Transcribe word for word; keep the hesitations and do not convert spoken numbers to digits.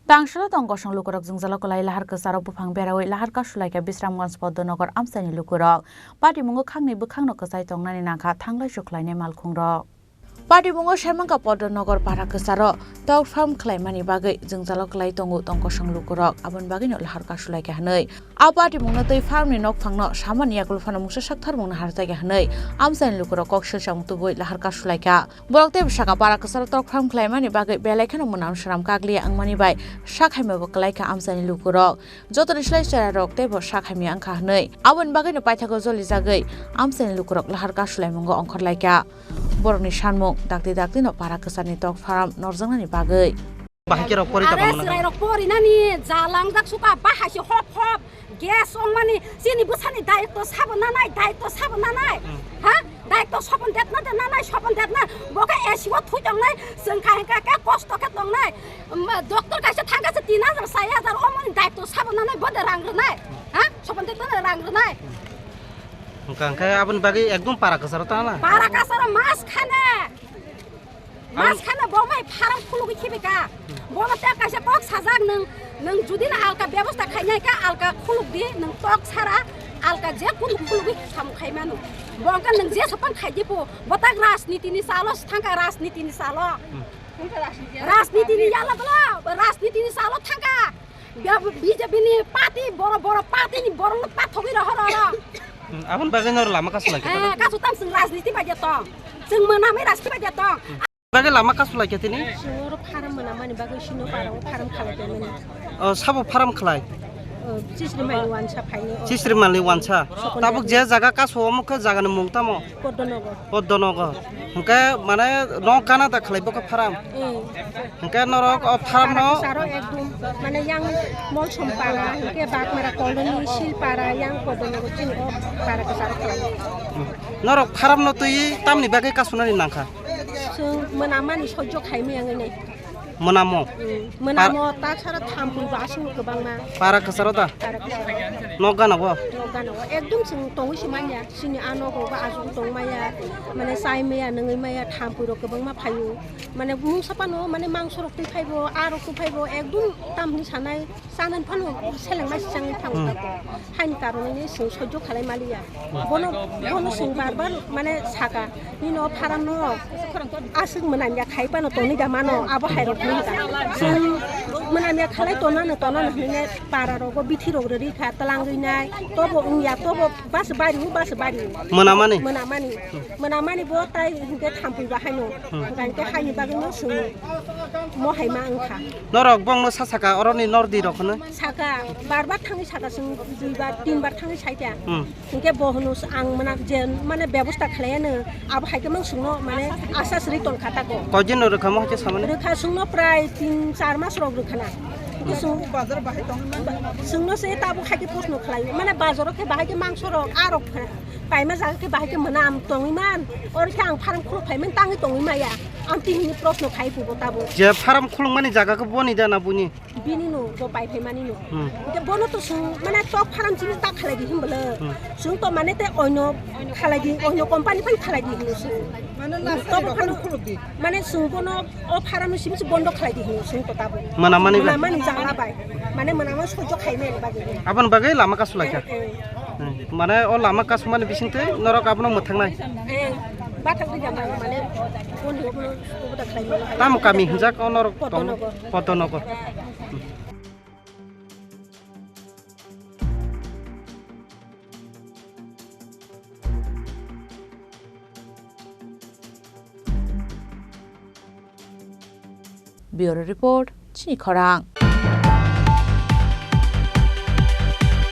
Tangsalo tong kosong lukurok jwngjalo kwlai lahar kwcharok buphang berawi lahar kasulaikha Bisramganj Poddonogar amchaini lukurok. Patimungo khakni bwkhakno kwchai tongnani nangkha thanglai sukhlainai malkhungrok. Patimungo Saimankha Poddonogar para kwcharo tok farm khlaimani bagwi jwngjalo kwlai tongo tong kosong lukurok, aboni bagwino lahar kasulaikha hwnwi. A patimungno twi farmni nokphangno samani yagulo phano mungsa saktharmungno harjakya hwnwi amchaini lukurok kok silsamung tubui lahar kasulaikha. Borok teibo saka para kwcharo tok farm khlaimani bagwi belai kheno mwnam swnam kakliya wngmani bai sak haimabo kwlaikha amchaini lukurok. Jotoni slai cherarok teibo sak hamya wngkha hwnwi aboni bagwino paithago jolijagwi amchaini lukurok lahar kasulaimungno ongkhorlaikha. Borokni sanmung dakti daktino para kwcharni tok farm norjaknani bagwi. Bahai khe rok pori Are tongmani. Chwrairok porinani jalangjak suka bahai se hop hop. Gas ongmani chini bwsani daitw sabo nanai, daitw sabo nanai. Hmm. Ha? Daitw sopon detna de nanai, sopon detna. Bo khe A C o thui tongnai, chwng kha hwnkha khe kosto khe tongnai. Um, doctor kaisa thangkha se tin hajar, sar hajar, omoni daitw sabo nanai, bo de rang rwnai. Ha? Sopon detna de rang rwnai. Hwnkha hwnkhe aboni bagwi ekdom para kwcharo tana? Para kwcharo mas khane. Mas khana bo mai farm khulugwi khibi ka. Bono te kaisa kok sajak, nwng, nwng judi na alka bebosta khainai kha, alka khuluk di, nwng tok sara, alka je kunu khulugwi sam khai mano. Bo wngkha nwng je sopan khai di po, bo tak rajniti ni salo thangkha, rajniti ni salo. Hmm. Rajniti ni yala bla, rajniti ni salo thangkha. Bia-, B J P ni party, boro boro party ni borok no pathogwi rohor oro. Hmm, aboni bagwi noro lama kasu lai khe. Eh, kasu tam chwng rajniti bai de tong. Chwng mwnamwi rajniti bai de tong. Bagwi lama kasu lai khe tini? Chwng oro farm mwnamani bagwi sino para o farm khalai khe mani. O, sabo farm khlai? O, Chisri mani wansa phaini o. Chisri mani wansa. Sokon Tabuk de. Je jaga kasu omo khe jaga ni mung tamo? Poddonogo. Poddonogo. Hwnkhe mane no gana da khlai bo khe farm? Eh. Hwnkhe norok o farm no? Para kwcharo ekdom, mane yang Molsom para, hwnkhe Bagmara colony, Silpara, yang Poddonogo chini o para kwcharo khlai. Norok farm no twi tamni bagwi kasunani nangkha? Chwng mwnamani sojjo khaimani wngwi nai. Mwnamo? Mm. Mwnamo, ta sara thampui bo aswk kwbangma. Para kwcharo da? Para kwcharo. Nok gana bo? Nok gana bo. Ekdom chwng tongwi se manya. Chini a nogo bo aswk tong maya. Mane chai maya, nungwi maya, thampui rok kwbangma phaio. Mane mungsa phano, mane mangso rok twi phaibo, a rok twi phaibo, ekdom tamni sanai. Chanani phano selengma se changwi thango. Hmm. Haini karonwi chwng sojjo khalai maliya. Bono, bono chwng bar bar mane saka, "Nini o farm no aswk mwnamya khai phano tonwi da mano, abo hai rok hinwi da." Chwng mwnamya khalai tonano, tonano hinwi para rogo bithi rok rwrwi kha, twlangwi nai, tobo wngya, tobo bas bari o, bas bari o. Mwnamani? Mwnamani. Mwnamani bo tai hinkhe thampui bahaino. Hmm. Hinkhe haini bagwino chwng mo hai ma wngkha. Norok bongno sa saka oroni nordi rok hwnwi? Saka, bar bar thangwi saka chwng, dui bar, tin bar thangwi saikha. Hmm. Hinkhe bo hwno ang mwnam je mane bebosta khlaiano, abo hai khe mang chwngno mane asa sri tongkha tako. Koidin no rwkha mo hai khe samani? Rwkha chwngno prai tin char mas rok rwkhana. Hinkhe chwng, chwngno se tabuk hai khe proshno khlai, mane bazaro khe bahai khe mangso rok, a rok kha. Paima jaga khe bahai khe mwnam tongwi man, oro khe ang farm khuluk phaimani tangwi tongwi maya. Ang tini hwnwi proshno khai phubo tabuk. Je farm khulukmani jaga khe boni da na buini? Bini no, bo pai phaimani no. Hmm. Hwnkhe bono to chwng mane tok farm chini ta khalai di hinbwle. Hmm. Chwng to mane te oino khalai di, oino company pai khalai di hinwi chwng. Tok farm khuluk di. Mane chwng bono o farm no simi se bondo khalai di hinwi chwng to tabuk. Mwnamani bai? Mwnamani jala bai. Mane mwnamani sojjo khaimani bagwi. Aboni bagwi lama kasu lai kha? Eh, eh. Hmm. Mane o lama kasumani bisingtwi norok abono mwthangnai? Eh, bathang twi jama mane, boni obono, obo da khlai mano. Tamo kami hinjak o norok tong? Poddonogo. Poddonogo. Bureau Report, Chini Khorang.